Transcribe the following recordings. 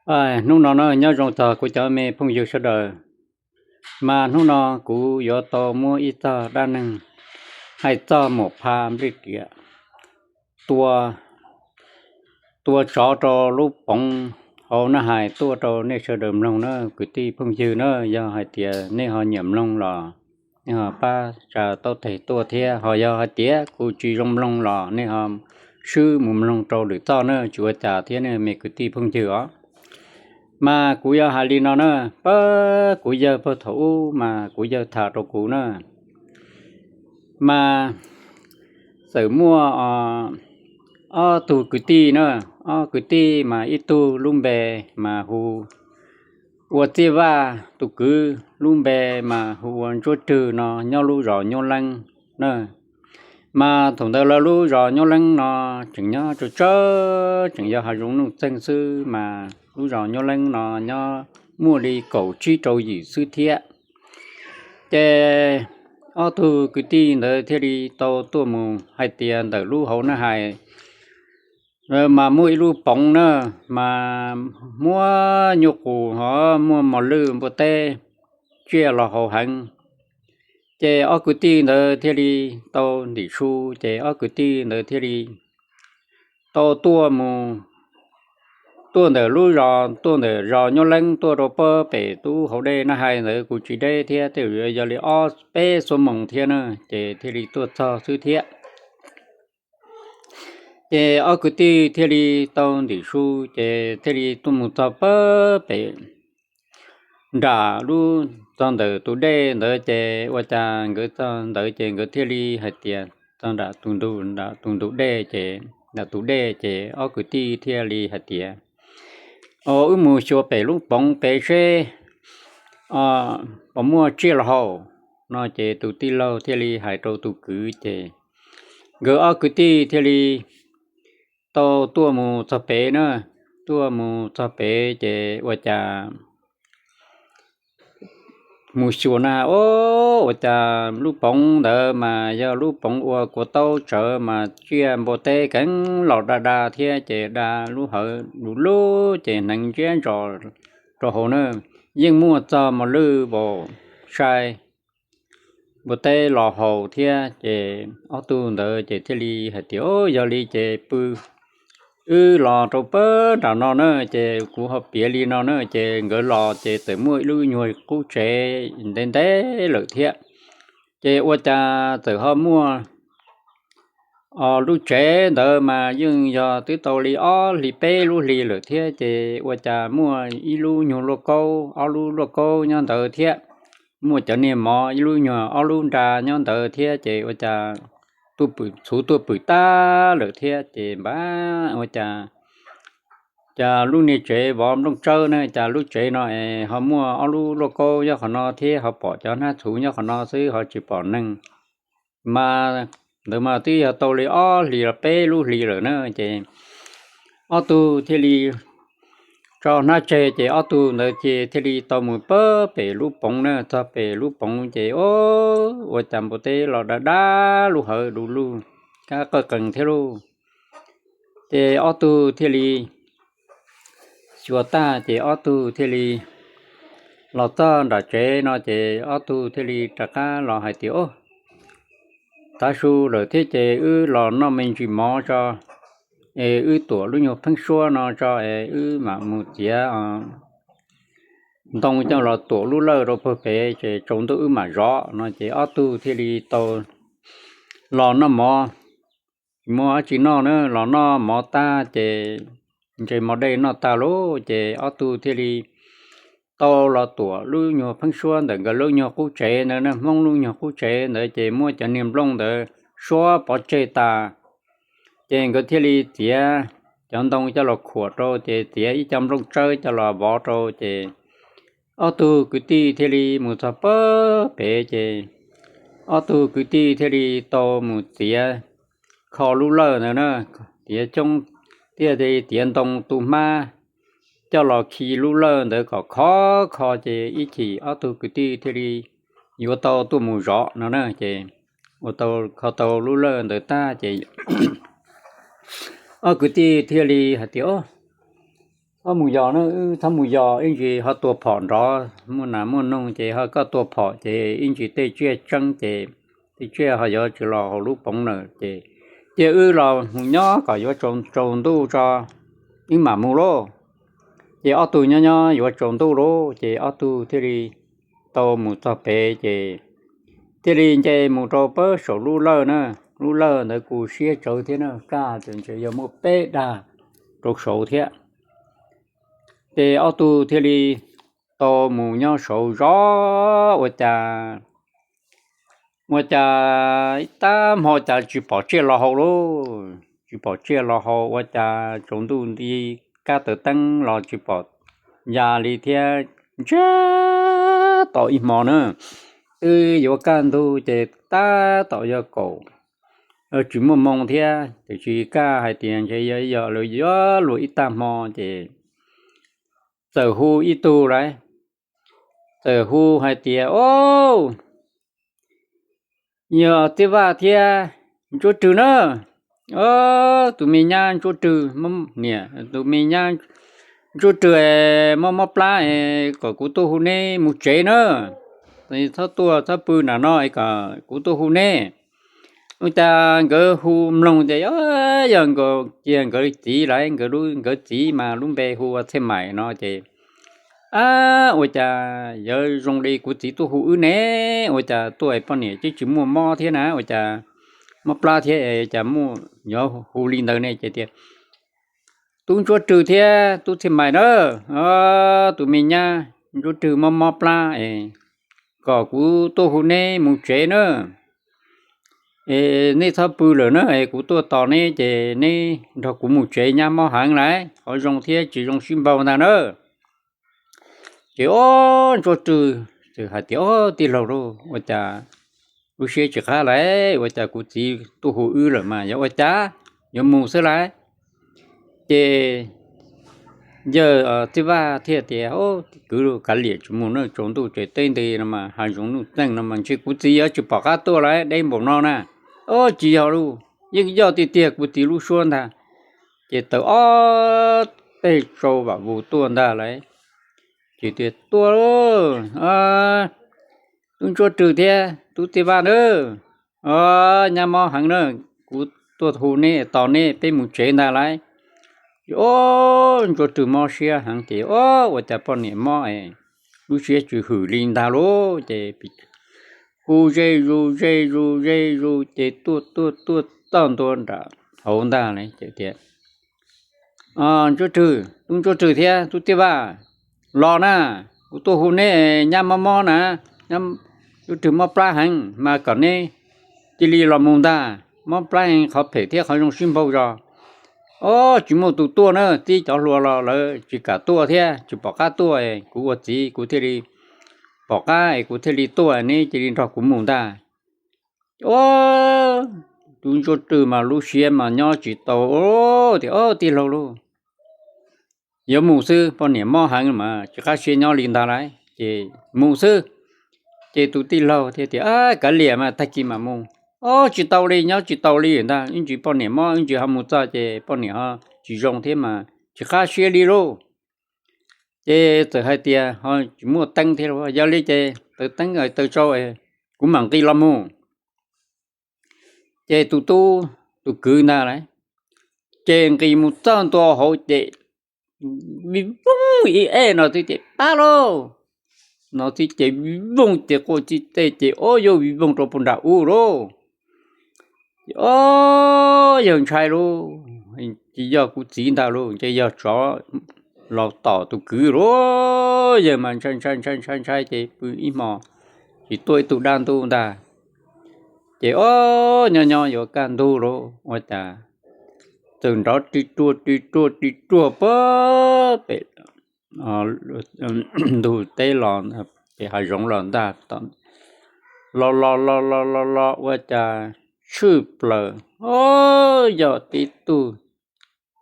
Hnub no na nyob zoo txog kuv cov me phooj ywg sawv daws. Mas hnub no kuv yuav tau muab ib txog dab neeg hais txog Muam Pha Nplij Riam tua, tua tsov rau lub poov hauv Naj Hais tuaj rau nej sawv daws mloog na kwv tij phooj ywg na. Yog hais tias nej ho nyiam mloog los nej ho pab tsa taub teg tuaj thiab, ho yog hais tias kuv tsis zoo mloog los nej ho swb mus mloog rau lwm txoj na, tsis ua cas thiab nej me kwv tij phooj ywg os. Mas kuv yog hais li no na, pab kuv yawg pag thaum ub mas kuv yawg tham rau kuv na, mas txawm muaj ob tug kwv tij na, ob kwv tij mas ib tug lub npe mas hu ua Txiaj Vaj, tus kwv lub npe mas hu ua Ntsuab Rwg no, nyob lub zos Nyuab Leeb na. Mas thaum ntawd lawv lub zos Nyuab Leeb no tseem nyob tsawg tsawg, tseem yog hav zoov nuj txeeg xwb, mas lub zos Nyuab Leeb no nyob muaj li kaum tsib rau yim xwb thiab. Ces ob tug kwv tij ntawd thiaj li tau tuaj mus hais tias ntawm lub hauv Naj Hais mas muaj ib lub poov na, mas muaj nyuj qus ho muaj mos lwj npua teb tsiaj los haus heev. Ces ob kwv tij ntawd thiaj li tau ntim su, ces ob kwv tij ntawd thiaj li tau tuaj mus, tuaj ntawm lub zos, tuaj ntawm zos Nyuab Leeb tuaj rau pab pem lub hauv dej Naj Hais ntawd kuj tsis deb thiab, tej zaum yog li ob peb xuab moos thiab na, ces thiaj li tuaj txog xwb thiab. Ces ob kwv tij thiaj li tau ntim su, ces thiaj li tuaj mus txog pab pem nram lub, txog ntawm tus dej ntawd, ces ua cas nkawd txog ntawd ces nkawd thiaj li hais tias, txog nram tus ntug, nram tus ntug dej ces, nram tus dej ces ob kwv tij thiaj li hais tias, Os, wb mus xyuas pem lub poov pem seb puas muaj tsiaj los haus no. Ces tus tij laug thiaj li hais rau tus kwv, ces nkawd ob kwv tij thiaj li tau tuaj mus txog pem na, tuaj mus txog pem ces ua cas mus xyuas na, o, ua cas lub poov ntawd mas yog lub poov ua kuav taub tsawv mas tsiaj npua teb keev los da da thiab, ces da lub hawv du lug ces hneev ntsiab ntsos rau hauv na, yeej muaj txog mos lwj npaum sai npua teb los haus thiab. Ces ob tug ntawd ces thiaj li hais tias, Yog li ces pw wb los rau pab nram no na, ces kuv ho piav li no na. Ces nkawd los ces txawm muaj ib lub nyuag qub tsev ntev ntev lawm thiab. Ces ua cas txawm ho muaj lub tsev ntawd mas yeej yog twb tau li ob hlis peb lub hlis lawm thiab, ces ua cas muaj ib lub nyuag luaj kaub, ob lub luaj kaub nyob ntawd thiab, muaj cov niag mov ib lub nyuag ob lub nra nyob ntawd thiab. Ces ua cas tuaj pw, txhuv tuaj pw tag lawm thiab, ces npab ua cas, cas lub niag tsev vov nplooj tsawb na, cas lub tsev no es ho muaj ob lub luaj kaub nyob qhov no thiab ho pom cov hnab txhuv nyob qhov no xwb ho tsis pom neeg. Mas ntawd mas twb yog tau li ob hlis los peb lub hlis lawm na. Ces ob tug thiaj li tso hnab tseg, ces ob tug ntawd ces thiaj li tau mus pab pem lub poov na, txog pem lub poov ces o, ua cas npua teb los da da lub hawv du lug, kab qawj qees thiab lauj. Ces ob tug thiaj li xyuas tag ces ob tug thiaj li los txog nram tsev no ces ob tug thiaj li rov qab los hais tias, Tav su lawm thiab ces wb los noj me ntsis mov tso, es wb tuam lub nyuag pheeb suab no tso es wb mam mus txiav ntoo coj los tuam lub lawj rau pag pem ces tsaus ntuj wb mam zov no. Ces ob tug thiaj li tau los noj mov, muaj dab tsi noj na, los noj mov tag ces ntses mov dej noj tag lauj, ces ob tug thiaj li tau los tuam lub nyuag pheeb suab ntawm nkawd lub nyuag qub tsev ntawd na, Hmoob lub nyuag qub tsev ntawd ces muab cov niag nplooj ntawd suab pov tseg tas. Ces nkawd thiaj li txiav cov ntoo coj los khuam rau, ces txiav ib co nplooj tsawb coj los vov rau, ces ob tug kwv tij thiaj li mus txog pab pem, ces ob tug kwv tij thiaj li tau mus txiav kho lub lawj ntawd na, txiav coob, thiaj li txiav ntoo tu hmab coj los khi lub lawj ntawd kom khov kho, ces ib chim ob tug kwv tij thiaj li yuav tau tuaj mus zov no na. Ces ua tau, kho tau lub lawj ntawd tag ces ob kwv tij thiaj li hais tias, Txhob mus yos na, wb txhob mus yos, ib ntsis ho tua phom nrov, muaj nas muaj noog ces ho koj tua phom ces ib ntsis tej tsiaj tseeb ces tej tsiaj ho yuav tsis los hauv lub poov lawm ces cia wb los mus nyob kom yuav tsaus ntuj tso wb mam mus lauj. Ces ob tug nyob nyob yuav tsaus ntuj lauj ces ob tug thiaj li tau mus txog pem ces thiaj li nce mus rau pab saum lub lawj na. Lub lawj ntawd kuj siab tsawv thiab na, kaj txawm ntshe yog muaj peb dag rau saud thiab. Ces ob tug thiaj li tau mus nyob saud zov ua cas, ua cas ib tab hmo cas tsis pom tsiaj los hauv lauj, tsis pom tsiaj los hauv ua cas tsaus ntuj nti kab taws teeb los tsis pom ya li thiab. Ntsiag to ib hmo na, twb yuav kaj ntug ces tab tom yog kaum, tsis muaj moo thiab, tiam sis kaj hais tias ntshe yog yog lawv yuav luag ib tag hmo ces txawm hu ib tug lawm, txawm hu hais tias, Au, yog Txiv Vaj thiab Ntsuab Rwg na. Tus me nyab Ntsuab Rwg, niam, tus me nyab Ntsuab Rwg mob mob plab es kom kuv tuaj hu neb mus tsev na. Txhob tuaj txhob pw nram no es kom kuv tuaj hu neb. Ua cas nkawd hu mloog tias yog cia nkawd txiv lawm, nkawd txiv mas lub npe hu ua Txhiaj Maim no ces, Ab, ua cas yuav zoo li kuv txiv tuaj hu wb ne? Ua cas tuaj es poj niam twb tsis muaj mob thiab na, ua cas mob plab thiab es cas muaj yuav hu li ntawd ne? Ces tias, Tub Ntsuab Rwg thiab Tub Txhiaj Maim na, tus me nyab Ntsuab Rwg mob mob plab es kom kuv tuaj hu neb mus tsev na. Es neb txhob pw lawm na, es kuv tuaj tos neb ces neb nrog kuv mus tsev, nyab mob heev lawm, qhov zoo thiab tsis zoo sib npaug ntag na. Ces ob Ntsuab Rwg txawm hais tias, Ob, tij laug lauj, ua cas lub siab tsis qab lawm, ua cas kuv txiv tuaj hu wb lawm mas yuav ua cas, yuav mus xwb lawm. Ces yawg Txiaj Vaj thiaj tias, Kwv, kav liam tsis mus na, tsaus ntuj tseem teb nti no mas hav zoov nuj txeeg no mas ntshe kuv txiv yuav tsis pom qab tuaj lawm, deb npaum no na. Ob, tsis yog lauj, yeej yog tiag tiag kuv txiv lub suab ntag. Ces taws ob peb tsau vam vus tuaj ntag lauj. Ces tias, Tuaj lauj, Tub Ntsuab Rwg thiab Tub Txiaj Vaj na, nyab mob heev na, kuv tuaj hu neb tos neb peb mus tsev ntag lauj. Ces ob Ntsuab Rwg mob siab heev ces, Ob, ua cas poj niam mob es lub siab tsis hwm li ntag lauj. Ces hu ze zus ze zus ze zus ces tuaj tuaj tuaj txog ntua nram hauv ntag lauj. Ces tias, Ntsuab Rwg, Tub Ntsuab Rwg thiab Tub Txiaj Vaj, los na, kuv tuaj hu neb, nyab mob mob na, Ntsuab Rwg mob plab heev mas kom neb cia li los mus ntag, mob plab heev qhov phem thiab qhov zoo sib npaug zog. Ob, tsis muaj tus tuaj na, txib cov hluas los lawv tsis kam tuaj thiab tsis pom qab tuaj, kuv ua txiv kuv thiaj li pom qab es kuv thiaj li tuaj, neb cia li nrog kuv mus ntag. Ob, Tub Ntsuab Rwg mas lub siab mas nyob tsis tau, tias, Ob, tij laug lauj, yuav mus xwb, poj niam mob heev mas tsis qab siab nyob li ntag lauj, ces mus xwb. Ces tus tij laug thiaj tias, Kav liam mas tag kis mam mus. Ob, tsis tau li, nyob tsis tau li ntag, ib ntsis poj niam mob, ib ntsis ho mus txog ces poj niam ho tsis zoo thiab mas tsis qab siab li lauj. Ces txawm hais tias, Ho tsis muaj teeb thiab lauj, yog li ces taws teeb taws tsau, kuv mam nqis los mus. Ces tus tub, tus kwv ntag lauj, ces nqis mus txog ntua hauv ces vij voog ib eb no xwb ces pab lauj, no xwb ces vij voog ces quaj txij tej ces ob yog vij voog rau puag nram ub lauj. Ces ob yawg ntshai lauj, tsis yog kuv txiv ntag lauj, ntshe yog tsov los tom tus kwv lauj. Yawg mas ntshai ntshai ntshai ntshai ntshai ces pw ib hmo tsis tuaj ib tug dab ntub ntag. Ces ob nyob nyob yuav kaj ntug lauj, ua cas txawm nrov ri ruag ri ruag ri ruag pem ntug teb los, pem hav zoov los ntag, los los los los los los ua cas tshwj plaws, ob, yog tib tug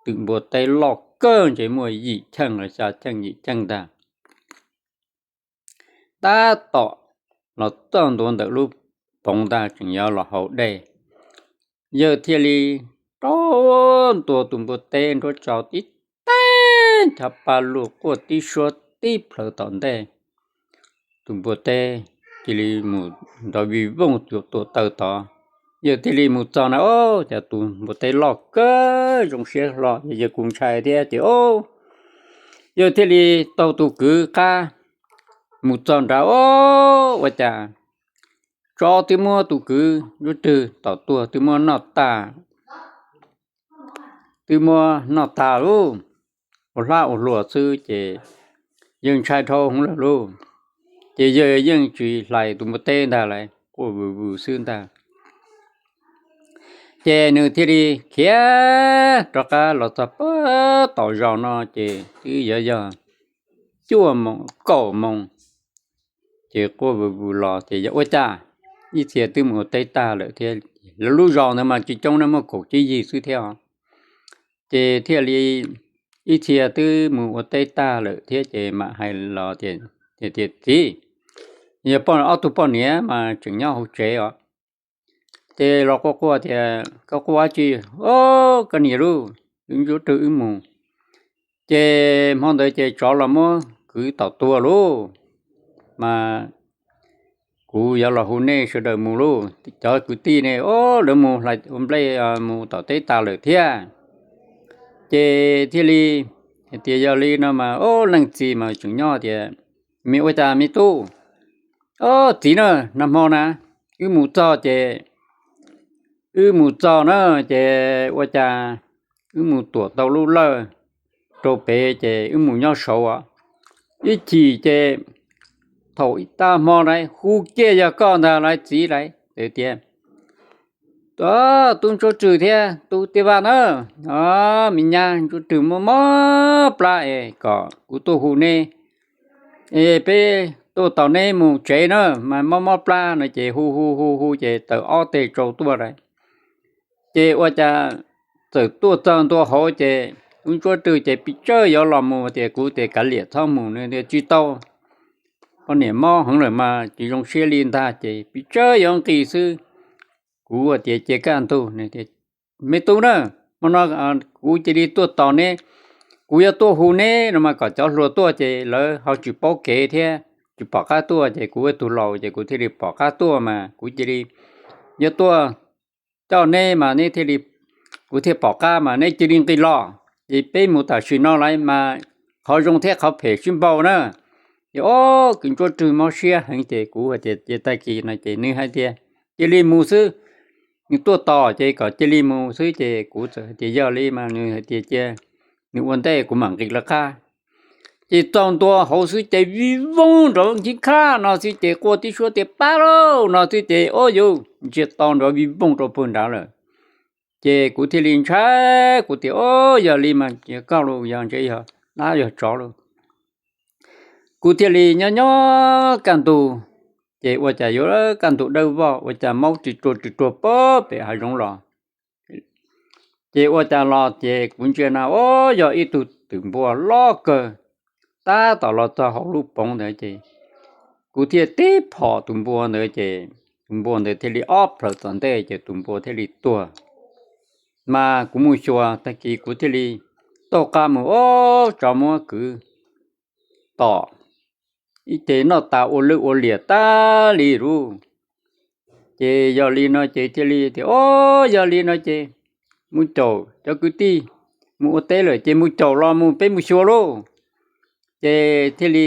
twm npua teb loj kawg ntshe muaj yim cheej los xya cheej yim cheej ntag. Tab tom los txog ntua ntawm lub poov ntag tseem yuav los haus dej, yawg thiaj li rau ntua tus npua teb nruab tsaus tib teg nchav pa lug quaj tib suab tib plhaws tom ntej. Tus npua teb cia li mus nrov vij voog tua taw tod. Yawg thiaj li mus txog na, o, cas tus npua teb loj kawg zoo siab hlo, yawg kuj ntshai thiab ces o, yawg thiaj li taug tus kwv qab mus txog nrad o, ua cas tsov twb muab tus kwv nruab rwg tom tuag twb muab noj tag, twb muab noj tag lawm, ua hlab ua hlua xwb ces yawg ntshai dhau hwv lawm lauj. Ces yawg yeej tsis hlais tus npua teb ntag lauj, quaj vwm vwm xwb ntag. Ces nws thiaj li khiav rov qab los txog pem tom zos no ces twb yuav yog cuaj moos kaum moos, ces quaj vwm vwm los ces yog ua cas ib txhia twb mus ua teb tag lawm thiab. Lawv lub zos ntawd mas tsis coob na, muaj kaum tsib yig xwb thiab os. Ces thiaj li ib txhia twb mus ua teb tag lawm thiab ces mam hais los tias, tias txiv, yog ob tug poj niam mas tseem nyob hauv tsev os. Ces los quaj quaj tias koj quaj dab tsi, o, koj niam lauj, wb nruab rwg wb mus ces hmo ntawd ces tsov los muab kwv tom tuag lauj, mas kuv yuav los hu nej sawv daws mus lauj, cov kwv tij ne, o, lawv mus hlais ua nplej mus tom teb tas lawm thiab. Ces thiaj li hais tias yog li no mas, o, leej txiv mas tseem nyob tias, me ua cas me tub, o, txiv na, nag hmo na wb mus txog ces, wb mus txog na ces ua cas wb mus tuam tau lub lawj rau pem ces wb mus nyob saud os. Ib chim ces thaum ib tag hmo lawm hu kiag yog koj ntag lauj txiv lauj. Tias, tub Ntsuab Rwg thiab tub Tij Vaj na, o, me nyab Ntsuab Rwg mob mob plab es kom kuv tuaj hu neb, es peb tuaj tos neb mus tsev na mas mob mob plab no ces hu hu hu hu ces tawm ob teg tsau tuaj lauj. Ces ua cas txawm tuaj txog ntua hauv ces tub Ntsuab Rwg ces pes tsawg yuav los mus tias kuv tias kav liam txhob mus, nws tias tsis tau, poj niam mob heev lawm mas tsis zoo siab li ntag ces pes tsawg yuav nqis xwb. Kuv tias cia kaj ntug, me tub na, hmo no kuv cia li tuaj tos neb, kuv yuav tuaj hu neb no mas kom cov hluas tuaj ces lawv ho tsis paub kev thiab tsis pom qab tuaj ces kuv ua tus laus ces kuv thiaj li pom qab tuaj mas kuv cia li yuav tuaj coj neb mas neb thiaj li, kuv thiaj pom qab mas neb cia li nqis los. Ces peb mus tam sim no lawm mas qhov zoo thiab qhov phem sib npaug na. Ces o, kwv Ntsuab Rwg mob siab heev ces kuv hais tias cia tag kis no ces nws hais tias cia li mus xwb, nws tuaj tos ces kom cia li mus xwb ces kuv txawm hais tias yog li mas nws hais tias cia nws ua ntej kuv mam nqis lawv qab. Ces txog ntua hauv xwb ces vij voog nrov nkhib khab no xwb ces quaj tib suab tias pab lauj no xwb ces o yus ntsia to nrov vij voog rau puag nrad lawm. Ces kuv thiaj li ntshai, kuv tias o, yog li mas yog koj los yog ntshe yog dab yog tsov lauj. Kuv thiaj li nyob nyob kaj ntug, ces ua cas yuav kaj ntug dawb vog ua cas maub ris ruag ris ruag pem hav zoov los. Ces ua cas los ces kuv ntsia na o, yog ib tug twm npua loj kawg tab tom los txog hauv lub poov ntawd ces kuv thiaj tib phom tus npua ntawd ces tus npua ntawd thiaj li ob plhaws tom ntej ces tus npua thiaj li tuag. Mas kuv mus xyuas tag kis kuv thiaj li taug qab mus, o, tsov muab kwv tom ib ce noj tas ua lwj ua liam tas li lauj. Ces yog li no ces thiaj li tias o, yog li no ces mus caum cov kwv tij mus ua teb lawm ces mus caum los mus peb mus xyuas lauj. Ces thiaj li,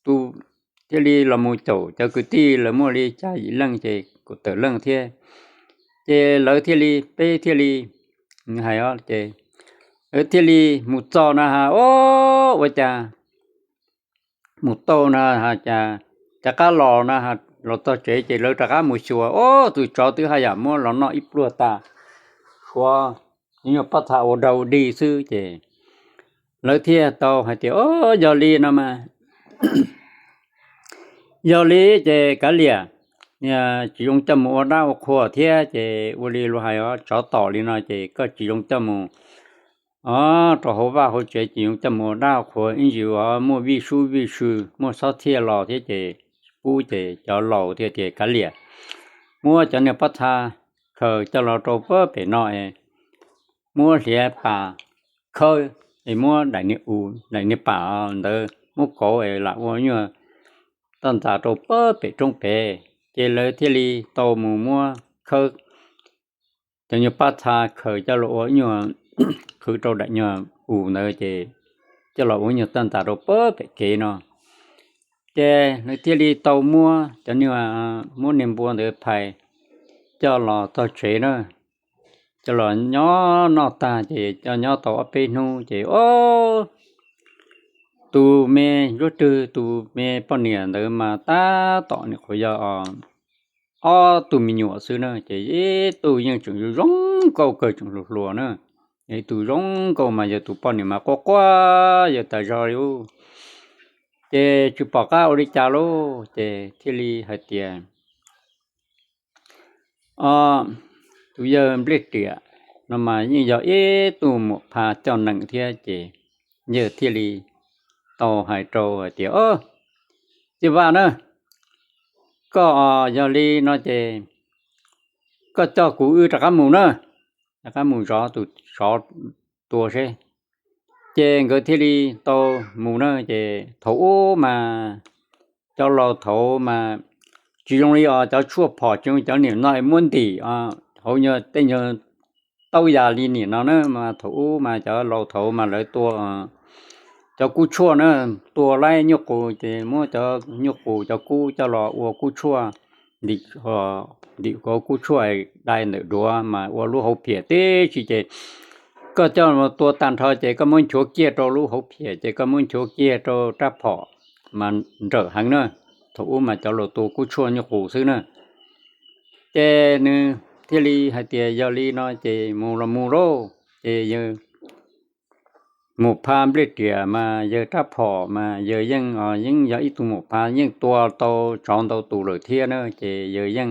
tus, thiaj li los mus caum cov kwv tij lawv muaj li xya yim leej ces kaum tawm leej thiab. Ces lawv thiaj li, peb thiaj li hais ces lawv thiaj li mus txog na has o, ua cas mus tau na has cas rov qab los na, los txog tsev ces lawv rov qab mus xyuas o, tus tsov twb haj yam muab los noj ib pluag tas, tshuav nyuag pob txha ua dau dig xwb ces lawv thiaj tau hais tias o, yog li no mas yog li ces kav liam, tsis zoo coj mus ua dab ua qhua thiab ces ua li luag hais o, tsov tom li no ces koj tsis zoo coj mus o, rau hauv vaj hauv tsev tsis zoo coj mus ua dab ua qhua ib ntsis o, muaj vij sub vij sw muaj xob txhiaj los thiab ces pub ces cov laus thiaj tias kav liam, muab cov niag pob txha khaws coj los rau pem no es muab hliav pas khawb es muab daim niag u, daim niag pam ntawd muab kauv es lam ua nyuag toj ntxas rau pem roob pem. Ces lawv thiaj li tau mus muab khawb cov nyuag pab txha khaws coj los ua nyuag, qhwv rau daim nyuag u ntawd ces coj los ua nyuag toj ntxas rau pem kev no. Ces lawv thiaj li tau muab cov nyuag, muab niag npua ntawd phais coj los txog tsev na. Coj los nyob noj tag ces coj nyob tau ob peb hnub ces o, tus me Ntsuab Rwg tus me poj niam ntawd mas tab tom nyuam qhuav yog ob tug me nyuam xwb na, ces ib tug yeej tseem zoo nkauj kawg, tseem hluas hluas na. Ib tug zoo nkauj mas yog tus poj niam mas quaj quaj yawg tas zog li. Ces tsis pom qab ua li cas lauj, ces thiaj li hais tias, o, tus yawg Npliaj Riam no mas yeej yog ib tug muam pha coj nees thiab ces yawg thiaj li tau hais rau hais tias, Txiv Vaj na, koj yog li no ces koj coj kuv wb rov qab mus na, rov qab mus zov tus tsov tua seb. Ces nkawd thiaj li tau mus na. Ces thaum ub mas cov laus thaud mas tsis zoo li os, cov tshuaj phom tsis zoo, cov niam no muab ntim hauv nyuag tej nyuag taub yas li niam no na, mas thaum ub mas cov laus thaud mas lawv tua cov kub tshuaj na, tua laib nyuj qus ces muab cov nyuj qus cov kub coj los ua kub tshuaj, ntim, ntim kub tshuaj dai ntawm duav mas ua lub hauv phiaj tib si ces koj coj tua tag nrho ces koj muab nchuav kiag rau lub hauv phiaj ces koj muab nchuav kiag rau rab phom mas nrawm heev na. Thaum ub mas cov laus tua kub tshuaj nyuj qus xwb na. Ces nws thiaj li hais tias, Yog li no ces mus los mus lauj. Ces yawg muam pha Npliaj Riam mas yawg rab phom mas yawg yeej, yeej yog ib tug muam pha yeej tua tau tsov ntau tus lawm thiab na, ces yawg yeej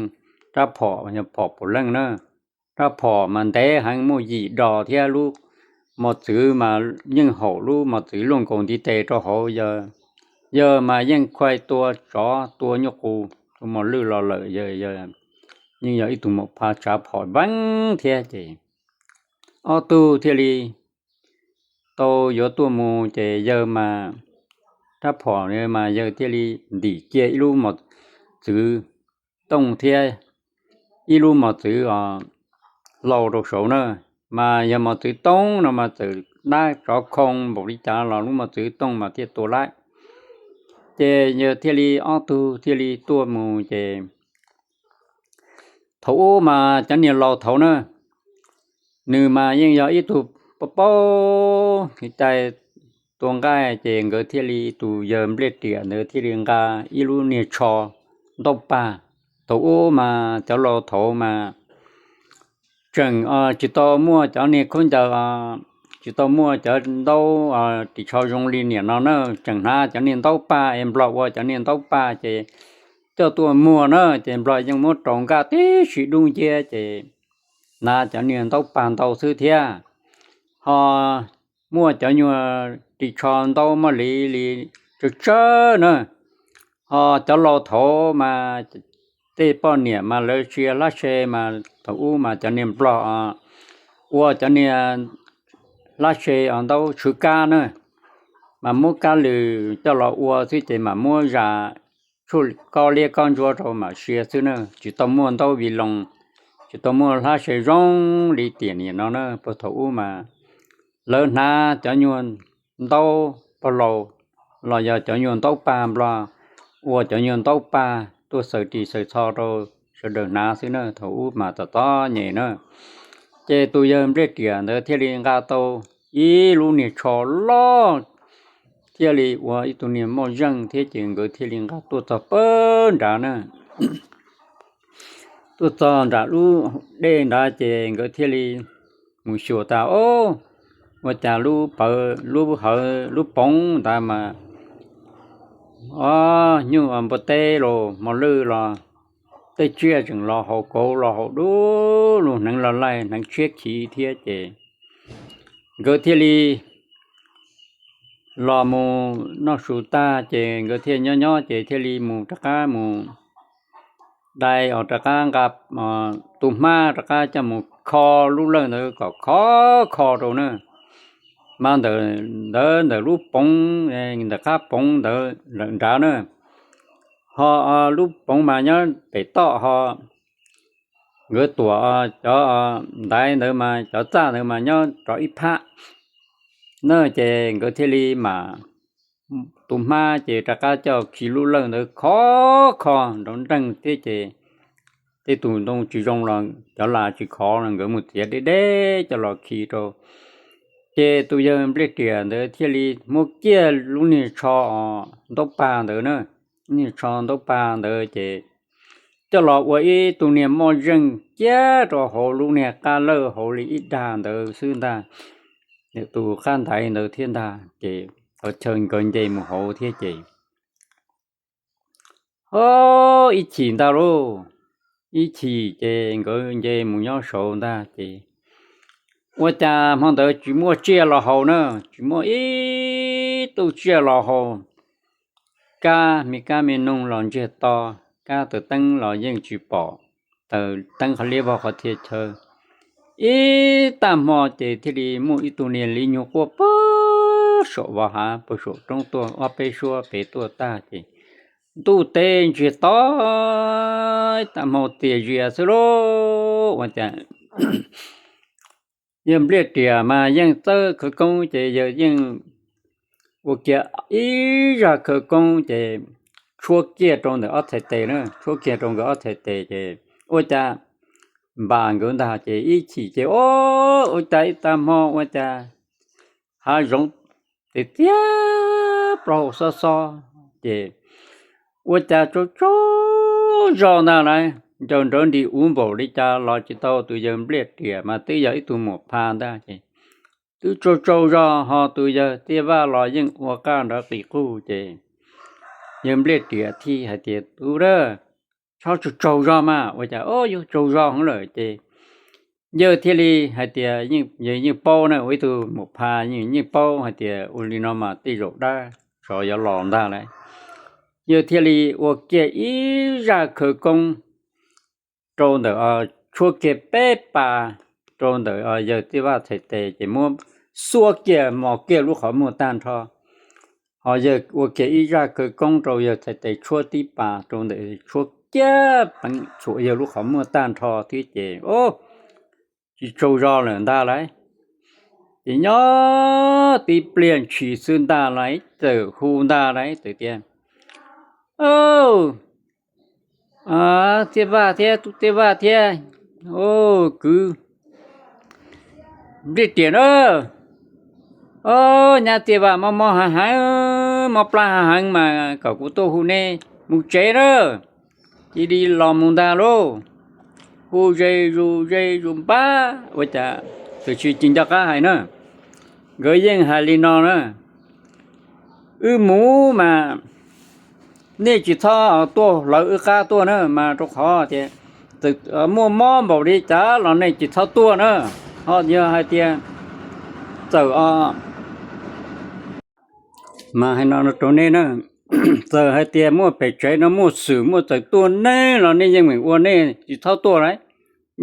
rab phom yog phom puav leej na. Rab phom mas ntev heev, muaj yim dos thiab, lub mos txwv mas yeej haum lub mos txwv luaj nkaus ntiv tes rau hauv. Yawg mas yeej khuai tua tsov tua nyuj qus tua mos lwj los lawm, yeej yog ib tug muam pha tsav phom veeb thiab. Ces ob tug thiaj li tau yuav tuaj mus ces yawg mas rab phom mas yawg thiaj li ntim kiag ib lub mos txwv tooj thiab ib lub mos txwv hlau rau saud na. Mas yog mos txwv tooj no mas txawm dab tsov khoo npaum li cas los lub mos txwv tooj mas thiaj tua laib. Ces yawg thiaj li, ob tug thiaj li tuaj mus ces thaum ub mas cov niag laus thaud na, nws mas yeej yog ib tug paub paub kev cai tua nqaij, ces nkawd thiaj li, tus yawg Npliaj Riam ntawd thiaj li nqa ib lub niag tsho ntaub pag. Thaum ub mas cov laus thaud mas tseem tsis tau muaj cov niag khaub ncaws, tsis tau muaj cov ntaub ris tsho zoo li niam no na, tseem hnav cov niag ntaub pag es nplog ua cov niag ntaub pag ces coj tuaj muag na, ces nplog yeej muab rau nkaj tib si dub nciab ces hnav cov niag ntaub pag ntau xwb thiab. Ho muaj cov nyuag ris tsho ntaub maj li li tsawg tsawg na. Ho cov laus thaud mas tej poj niam mas lawv sia hlab se mas thaum ub mas cov niag nplog ua cov niag hlab se ntaub tshwv kab na, mas muab kab lwm coj los ua xwb ces mam muab zas tshuaj kob liab kob ntsuab rau mam sia xwb na, tsis tau muaj ntaub vi loos, tsis tau muaj hlab se zoo li tiam niam no na. Puag thaum ub mas lawv hnav cov nyuag ntaub pag laus los yog cov nyuag ntaub pag nplog, ua cov nyuag ntaub pag tuaj xaws ris xaws txho rau sawv daws hnav xwb na, thaum ub mas txom txom nyem na. Ces tus yawg Npliaj Riam ntawd thiaj li nqa tau ib lub niag tsho loj, thiaj li ua ib tug niag moj zeej thiab ces nkawd thiaj li nqa tuaj txog pawg nrad na. Tuaj txog nram lub dej nrad ces nkawd thiaj li mus xyuas tas, o, ua cas lub pawg lub hawv lub poov ntawd mas, o, nyuj npua teb los mos lwj los tej tsiaj tseem los haus kauv los haus dub lug, hneev los laij hneev tshiab khiv thiab ces nkawd thiaj li los mus noj su tag ces nkawd thiaj nyob nyob ces thiaj li mus rov qab mus dai os, rov qab nqa tus hmab rov qab coj mus kho lub lawj ntawd kom khov kho rau na. mas ntawm ntawd ntawm lub poov, ntawm qab poov ntawd lawm nrad na, ho lub poov mas nyob pem toj ho nkawd tuam cov ntaiv ntawd mas cov txaj ntawd mas nyob rov ib phab na, ces nkawd thiaj li mam tus hmab ces rov qab coj khi lub lawj ntawd khov kho nrov nreeg thiab ces tej tus ntoo tsis zoo los cov las tsis khov los nkawd mus txiav deb deb coj los khi rau. Ces tus yawg Npliaj Riam ntawd thiaj li muab kiag lub niag tsho ntaub pag ntawd na, niag tsho ntaub pag ntawd ces coj los ua ib tug niag moj zeej kiag rau hauv lub niag qab lawj hauv li ib dag ntawd xwb ntag, tus qab ntaiv ntawd thiab ntag. Ces qhov chaw nkawd nce mus hauv thiab ces ho ib chim ntag lauj, ib chim ces nkawd nce mus nyob saud ntag ces ua cas hmo ntawd tsis muaj tsiaj los haus na, tsis muaj ib tug tsiaj los haus. Kab me kab me noog los ntsiag to, kab taws teeb los yeej tsis pom, taws teeb qhov liab vog qhov txhia chaw. Ib tag hmo ces thiaj li muaj ib tug niag li nyuag quaj puag saum vos hav puag saum roob tuaj ob peb suab pem tuaj tag ces ntuj teb ntsiag to, ib tag hmo tiam zias xwb lauj. Ua cas yawg Npliaj Riam mas yeej txawj khawv koob ces yawg yeej ua kiag ib zaj khawv koob ces tshuab kiag rau ntawm ob txhais tes na, tshuab kiag rau nkawd ob txhais tes ces ua cas npam nkawd ntag ces ib chim ces o, ua cas ib tag hmo ua cas hav zoov tiag tiag plaub hau xob xob ces ua cas tsaug tsaug zog ntag lauj, ncaws nrawv nrim uv npaum li cas los tsis tau, tus yawg Npliaj Riam mas twb yog ib tug muam pha ntag ces twb tsaug tsaug zog ho tus yawg Tiaj Vaj los yeej ua qaj nrov qis qug ces yawg Npliaj Riam thiaj hais tias, Tus dab, txhob tsaug tsaug zog mas. Ua cas o, yawg tsaug zog heev lawm ces yawg thiaj li hais tias, yawg yeej paub na, ua ib tug muam pha yeej paub hais tias ua li no mas tej zaum dab tsov yuav los ntag lauj. Yawg thiaj li ua kiag ib zaj khawv koob rau ntawm, tshuab kiag peb pas rau ntawm yawg Tiaj Vaj txhais tes ces muab xuab kiag mos kiag lub qhov muag tag nrho. Ho yawg ua kiag ib zaj khawv koob rau yawg txhais tes tshuab tib pas rau ntawm, tshuab kiag peev txhuam yawg lub qhov muag tag nrho thiab ces o, tsis tsaug zog lawm ntag lauj. Ces nyob tib pliag ntshis xwb ntag lauj, txawm hu ntag lauj, txawm tias, Au, Tiaj Vaj thiab, tub Tiaj Vaj thiab, o, kwv Npliaj Riam na, o, nyab Tiaj Vaj mob mob hav heev, mob plab hav heev mas kom kuv tuaj hu nej mus tsev na. Cia li los mus ntag lauj. Hu ze zus ze zus npab ua cas tus tsis ci nco qab hais na. Nkawd yeej hais li no na, Wb mus mas nej tsis txhob tuaj hlawv wb qab tuaj na, mas rau qhov tias txawm muaj mob npaum li cas los nej tsis txhob tuaj na. Ho yog hais tias txawm mas hais no rau nej na, txawm hais tias muaj pem tsev no muaj xwm muaj txawm tuaj neeg los nej yeej meem ua nej tsis txhob tuaj lauj.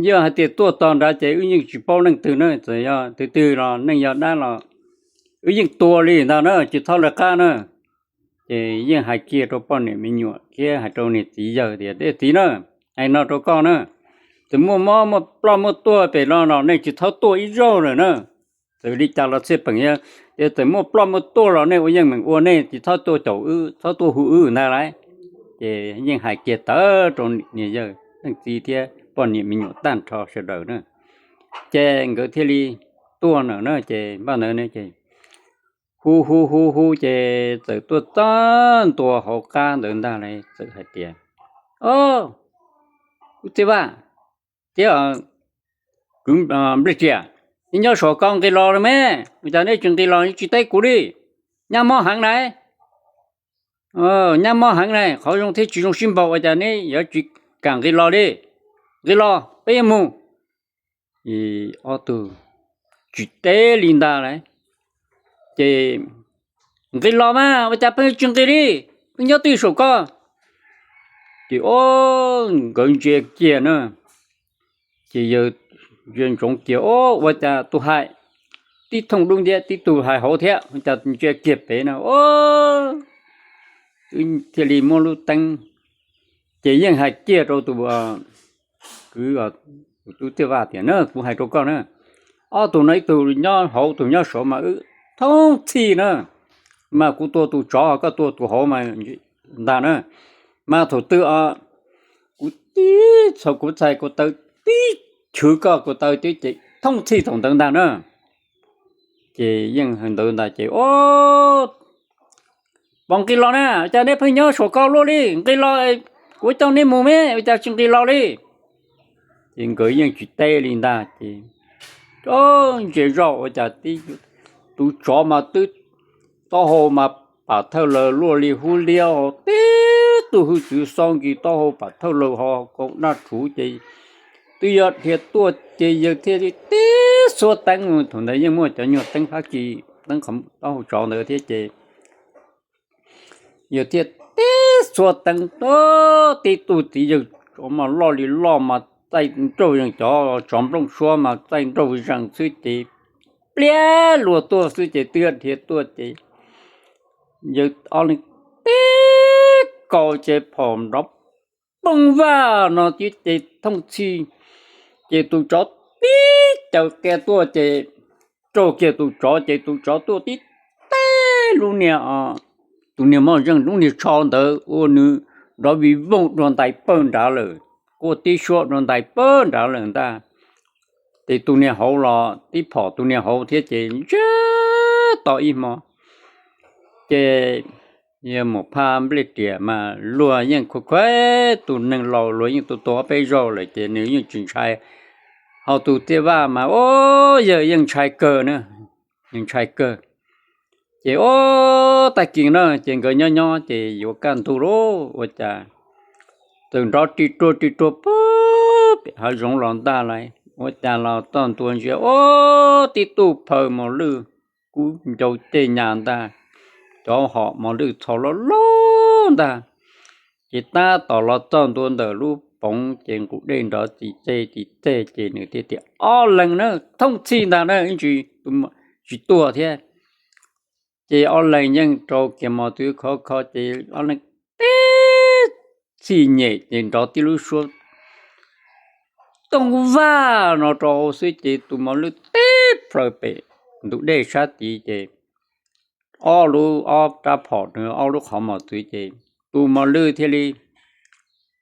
Yog hais tias tuaj tog nrad ces wb yeej tsis paub leej twg na, txawm yog twg twg los neeg yog dab los wb yeej tua li ntag na, tsis txhob lawv qab na. Ces yeej hais kiag rau poj niam me nyuam thiab hais rau niag txiv yawg tias, Txiv na, hais no rau koj na, txawm muaj mob muaj ploj muaj tuag pem no los nej tsis txhob tuaj ib zaug lawm na. Txawm li cas los txhiaj peem, yog txawm muaj ploj muaj tuag los nej ua yeej meem ua nej tsis txhob tuaj caum wb, txhob tuaj hu wb ntag lauj. Ces yeej hais kiag tawv rau niag yawg leej txiv thiab poj niam me nyuam tag nrho sawv daws na. Ces nkawd thiaj li tuaj na, ces npaj ntawd ces hu hu hu hu ces txawm tuaj txog ntua hauv qab ntawd ntag lauj, txawm hais tias, O, kuv txiv Vaj thiab kwv Npliaj Riam, nej nyob saum ko nqis los los me, ua cas nej tsis nqis los tsis teb kuv li? Nyab mob heev na, nyab mob heev na, qhov zoo thiab tsis zoo sib npaug ua cas neb yuav tsis kam nqis los li? Nqis los peb yuav mus. Ob tug tsis teb li ntag lauj, ces, Nqis los mas, ua cas peb tsis nqis li? Peb nyob twj saum ko. Ces o, nkawd ntsia kiag na, ces yawg ntsia ntsoov kiag, O, ua cas tus hais tib thooj dub nciab, tib tug hais hauv thiab, cas ntsia kiag pem no, thiaj li muab lub teeb, ces yeej hais kiag rau tus kwv, tus tub Tiaj Vaj tias na, kuv hais rau koj na, ob tug no ib tug nyob hauv tus nyob saud mas wb thoob txhij na, mas kuv tua tus tsov koj tua tus hauv mas ntag na, mas thaum twg kuv tib txhais kuv taw, tib chwv koj kuv taw tib ces thoob txhij thaum ntawd ntag na. Ces yeej hais ntawd ntag ces, o, pom nqis los na, cas neb pheej nyob saum ko luaj li, nqis los kuv coj neb mus me, ua cas tsis nqis los li. Ces nkawd yeej tsis teb li ntag ces, ntsia zoj ua cas tus tsov mas twb taub hau mas pam thawj lawm luaj li hub liab, tib tug hwj txwv xob nkis taub hau pam thawj lawm ho kaus daj rhuv ces twb yuav dhia tuaj ces yawg thiaj li tib xuab teeb, thaum ntawd yeej muaj cov nyuag teeb fab kis, teeb taub hau tsov ntawd thiab ces yawg thiaj tib xuab teeb, tib tug txiv yawg tsov mas loj li loj mas txaij nraug zees, cov tsov nplooj suab mas txaij nraug zees xwb ces pliag luag tuaj xwb ces twb yuav dhia tuaj ces yawg ob leeg tib kaus ces phom nrov pooj vaj no tib ces thoob txhij, ces tus tsov tib caws qia tuaj ces raug kiag tus tsov ces tus tsov tuaj tib teb lub niag, tus niag moj zeej lub niag tsho ntawd ua nws nrov vij voog dua ntais pawg nrad lawm, quaj tib suab dua ntais pawg nrad lawm ntag. Ces tus niag hauv los tib phom tus niag hauv thiab ces ntsiag to ib hmo ces yawg mus phaj nplej riam mas luag yeej khuv khuav, tus neeg laus luag yeej tua tua ob peb zaug lawm ces nws yeej tsis ntshai. Ho tus Tiaj Vaj mas, o, yawg yeej ntshai kawg na, nws ntshai kawg. Ces o, tag kis na ces nkawd nyob nyob ces yuav kaj ntug lauj, ua cas txawm nrov ris ruag ris ruag puag pem hav zoov los ntag lauj, ua cas los txog ntua ntsia, o, tib tug phaw mos lwj kub ncau ceg nyas ntag, cov hom mos lwj txho loj loj ntag. Ces tab tom los txog ntua ntawm lub poov ces nqus dej nrov txis txeg txis txeg ces nws thiaj tias, ob leeg na, thoob txhij ntag na, ib ntsis tsis tuag thiab. Ces ob leeg yeej rau kiag mos txwv khov kho ces ob leeg tib txhij nyem ces nrov tib lub suab tooj vaj no rau hauv xwb ces tus mos lwj tib plaws pem ntug dej sab tid ces ob lub ob rab phom nws ob lub qhov mos txwv ces tus mos lwj thiaj li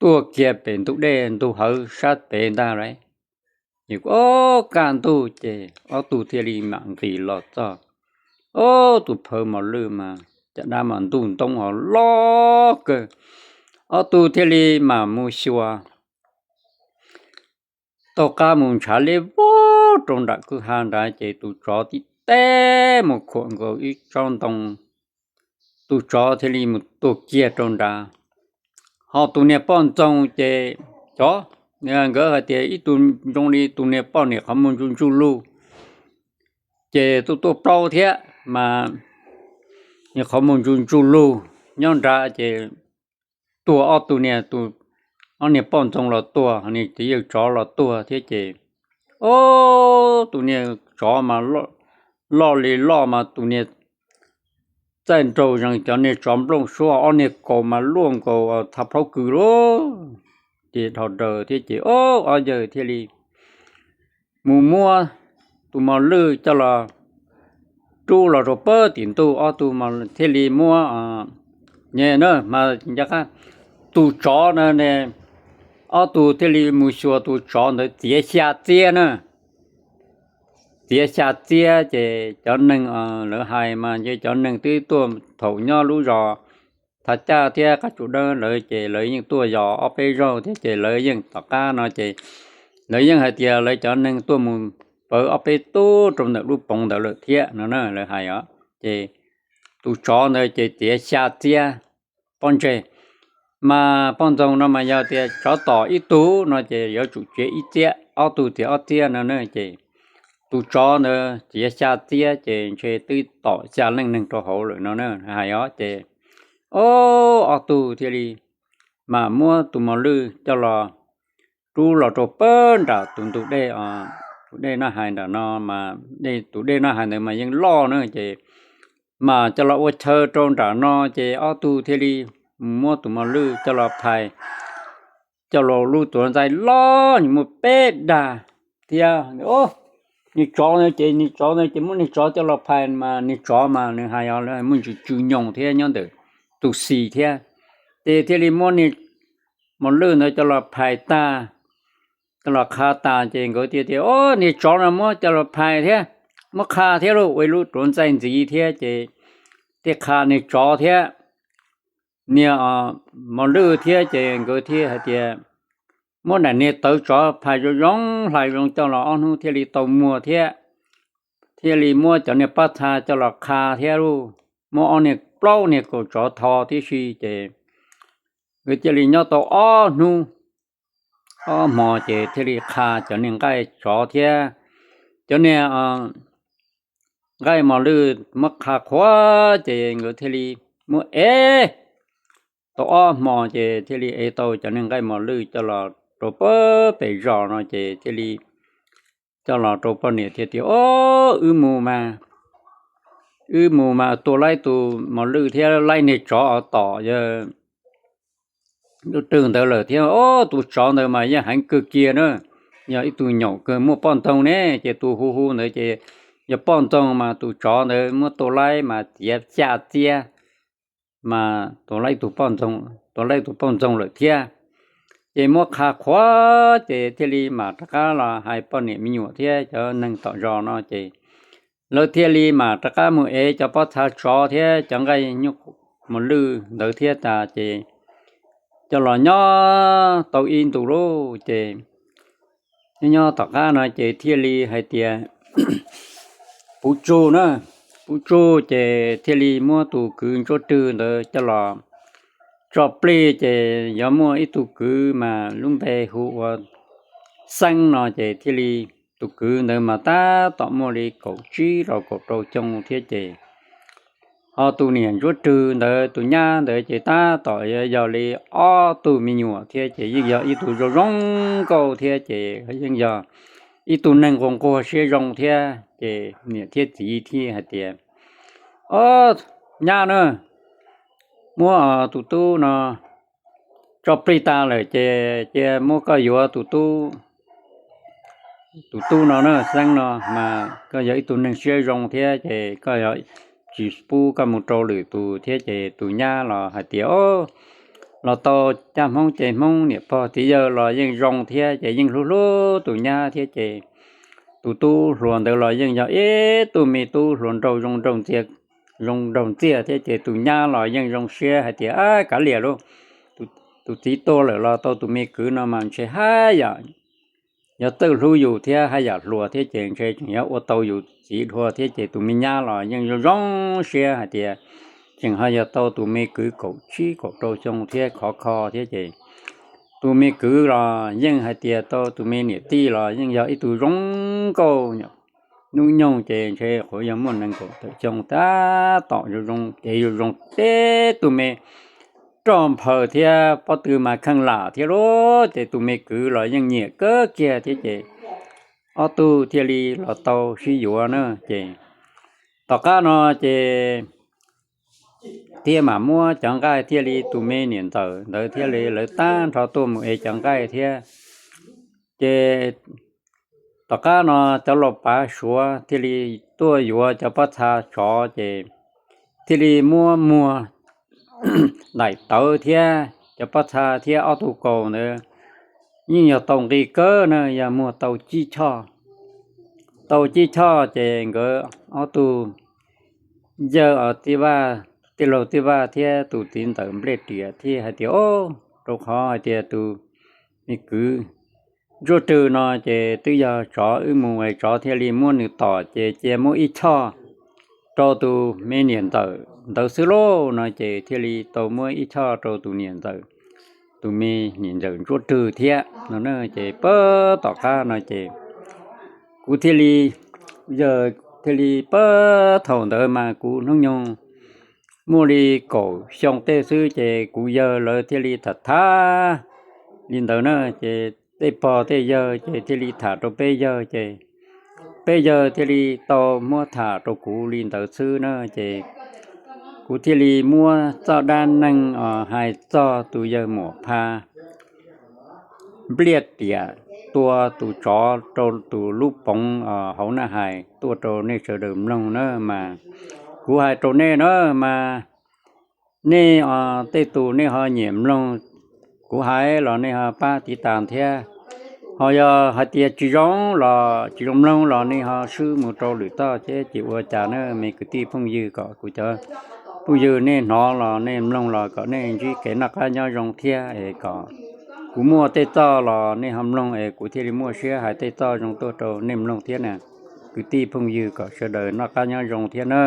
tuag kiag pem ntug dej ntug hawv sab pem ntag lauj. Ces kaj ntug ces ob tug thiaj li mam nqis los txog. Ob tug phaw mos lwj mas caj dab mas ntuj ntoob ho loj kawg. Ob tug thiaj li mam mus xyuas taug qab mus ntshav li vog rau nram kwj ha nrad ces tus tsov tib teb mus khuam nkaus ib tsob ntoo, tus tsov thiaj li mus tuag kiag rau nrad. Ho tus niag poj ntxoog ces cov, nkawd hais tias ib tug zoo li tus niag poj niam qhov muag ntsuj ntsuj lug, ces tuaj tuaj plaub thiab mas niag qhov muag ntsuj ntsuj lug nyob nrad ces tuag ob tug niag, ob niag poj ntxoog los tuag, niag txiv yawg tsov los tuag thiab ces, o, tus niag tsov mas loj li loj mas tus niag txaij nraug zees cov niag tsov nplooj suab, ob niag kaus mas luaj nkaus tha plaub kws lauj. Ces dhau daws thiab ces ob yawg thiaj li mus muab tus mos lwj coj los rub los rau pem tim ntuj, ob tug thiaj li muab, nws na mas ncaj qab, tus tsov na, ob tug thiaj li mus xyuas tus tsov ntawd txiav xya txiab na. Txiav xya txiab ces cov neeg, lawv hais mas ces cov neeg twb tuaj thaum nyob lub zos Thav Caj thiab Qab Tsuj Dawb lawv ces lawv yeej tuaj yos ob peb zaug thiab ces lawv yeej tom qab no ces lawv yeej hais tias lawv cov neeg tuaj mus pawv ob peb tug rau ntawm lub poov ntawd lawm thiab no na, lawv hais os. Ces tus tsov ntawd ces txiav xya txiab pob ntseg, mas poj ntxoog no mas yog tias tsov tom ib tug no ces yuav tsum txiav ib txiab, ob tug txiav ob txiab no na ces tus tsov ntawd txiav xya txiab ces ntshe twb tom xya leej neeg rau hauv lawm no na, hais os. Ces ob tug thiaj li mam muab tus mos lwj coj los rub los rau pem nram tus ntug dej os, tus dej Nab Hais nram no mas, tus dej Nab Hais ntawd mas yeej loj na ces mas coj los ua chaw rau nram no ces ob tug thiaj li mus muab tus mos lwj coj los phais, coj los lub tuav ntxaij loj nws muaj peb dag thiab. Niag tsov ntawd ces, niag tsov ntawd ces muab niag tsov coj los phais mas niag tsov mas nws hais os, lawv muaj ntsis tsw nyoos thiab nyob ntawm tus xis thiab. Ces thiaj li muab niag mos lwj ntawd coj los phais tag, coj los qha tas ces nkawd thiaj tias, Os, niag tsov no muab coj los phais thiab, muab qha thiab lauj, ua ib lub tuav ntxaij ntxiv thiab ces thiaj qha niag tsov thiab niag mos lwj thiab ces nkawd thiaj hais tias, Muab daim niag tawv tsov phais zoo zoo hlais zoo coj los ob hnub thiaj li tau muag thiab, thiaj li muab cov niag pob txha coj los qha thiab lauj, muab ob niag plaub niag kaum tsov tho tib si ces nkawd thiaj li nyob tau ob hnub ob hmo ces thiaj li qha cov niag nqaij tsov thiab cov niag nqaij mos lwj muab qha qhuav ces nkawd thiaj li muab ev tau ob hmo ces thiaj li ev tau cov niag nqaij mos lwj coj los rau pem zos no ces thiaj li coj los rau poj niam thiaj tias, Os, wb mus mas, wb mus mas tua laib tus mos lwj thiab laib niag tsov uas tom yawg Ncuab Rwg ntawd lawm thiab. Os, tus tsov ntawd mas yeej heev kawg kiag na, yog ib tug nyaum kawg muaj poj ntxoog ne, ces tus hu hu ntawd ces yog poj ntxoog mas tus tsov ntawd muab tua laib mas txiav xya txiab mas tua laib tus poj ntxoog, tua laib tus poj ntxoog lawm thiab. Ces muab qha qhuav ces thiaj li mam rov qab los hais poj niam me nyuam thiab cov neeg tom zos no ces lawv thiaj li mam rov qab mus ev cov pob txha tsov thiab cov nqaij nyuj mos lwj ntawd thiab tas ces coj los nyob tau ib ntus lauj ces nyob nyob tom qab no ces thiaj li hais tias puv tsuj na, puv tsuj ces thiaj li muab tus kwv Ntsuab Rwg ntawd coj los tso plig ces yuav muaj ib tug kwv mas lub npe hu ua Xeeb no ces thiaj li tus kwv ntawd mas tab tom muaj li kaum tsib los kaum rau xyoo thiab ces ho tus niam Ntsuab Rwg ntawd tus nyab ntawd ces tab tom yog li ob tug me nyuam thiab ces yeej yog ib tug zoo zoo nkauj thiab ces yeej yog ib tug neeg nquag nquag siab zoo thiab ces niam thiab txiv thiaj hais tias, Os, nyab na, muab tus tub no tso plig tas lawm ces cia muab koj yuav tus tub tus tub no na, Xeeb no mas koj yog ib tug neeg siab zoo thiab ces koj yog tsis pub koj mus rau lwm tus thiab ces tus nyab los hais tias, Os, los tau caj Hmoob ces Hmoob niam pog txiv yawg los yeej zoo thiab ces yeej hlub hlub tus nyab thiab ces tus tub hluas ntawd los yeej yog ib tug me tub hluas nraug zoo nraug ntxiag, zoo nraug ntxiag thiab ces tus nyab los yeej zoo siab hais tias, Ab, kav liam lauj, tus txiv tuag lawm los tau tus me kwv no mas ntshe haj yam yuav txawj hlub yus thiab haj yam hluas thiab ces ntshe tseem yuav ua tau yus txiv dhau thiab ces tus me nyab los yeej zoo zoo siab hais tias tseem ho yog tau tus me kwv kaum tsib kaum rau xyoo thiab khov kho thiab ces tus me kwv los yeej hais tias tau tus me niam tij los yeej yog ib tug zoo nkauj, hnub nyoog ces ntshe qhuav yog muaj nees nkaum tawm xyoo tab tom zoo zoo ces zoo zoo teb tus me roj nphaws thiab pob tw mas kheej lam thiab lauj ces tus me kwv los yeej nyiam kawg kiag thiab ces ob tug thiaj li los tau sib yuav na ces tom qab no ces thiaj mam muab cov nqaij thiaj li tus me niam ntxawm ntawd thiaj li lawv tag nrho tuaj mus ev cov nqaij thiab ces tom qab no cov laus pav Suav thiaj li tuaj yuav cov pob txha tsov ces thiaj li muab muag daim tawv thiab cov pob txha thiab ob tug kaus ntawd yeej yog tau nqi kawg na, yog muag tau tsib choj. Tau tsib choj ces nkawd ob tug yawg tij Vaj, tij laug tij Vaj thiab tus txiv ntxawm Nplej Riam thiaj hais tias, Au, rau qhov hais tias tus me kwv Ntsuab Rwg no ces twb yog tsov wb mus es tsov thiaj li muab nws tom ces cia muab ib choj rau tus me niam ntxawm ntawd xwb lauj no ces thiaj li tau muab ib choj rau tus niam ntxawm, tus me niam ntxawm Ntsuab Rwg thiab no na ces pab tom qab no ces kuv thiaj li, yawg thiaj li pab thaum ntawd mas kuv hnub nyoog muaj li kaum xyoo tej xwb ces kuv yawg lawv thiaj li tham tham li ntawd na ces tej pog tej yawg ces thiaj li tham rau peb yawg ces peb yawg thiaj li tau muab tham rau kuv li ntawd xwb na, ces kuv thiaj li muab txoj dab neeg hais txog tus yawg Muam Pha npliaj riam tua tus tsov rau tus lub poov hauv na hais tuaj rau nej sawv daws mloog na mas. Kuv hais rau nej na mas, nej tej tus nej ho nyiam mloog kuv hais los nej ho pab tiv tas thiab. Ho yog hais tias tsis zoo los tsis zoo mloog los nej ho swb mus rau lwm toj thiab ces ua cas na me kwv tij phooj ywg, kom kuv cov phooj ywg nej hnov los nej mloog los kom nej ntsib kev noj qab nyob zoo thiab es kom kuv muaj tej txoj los nej ho mloog es kuv thiaj li muaj siab hais tej txoj zoo tuaj rau nej mloog thiab na. Kwv tij phooj ywg kom sawv daws noj qab nyob zoo thiab na.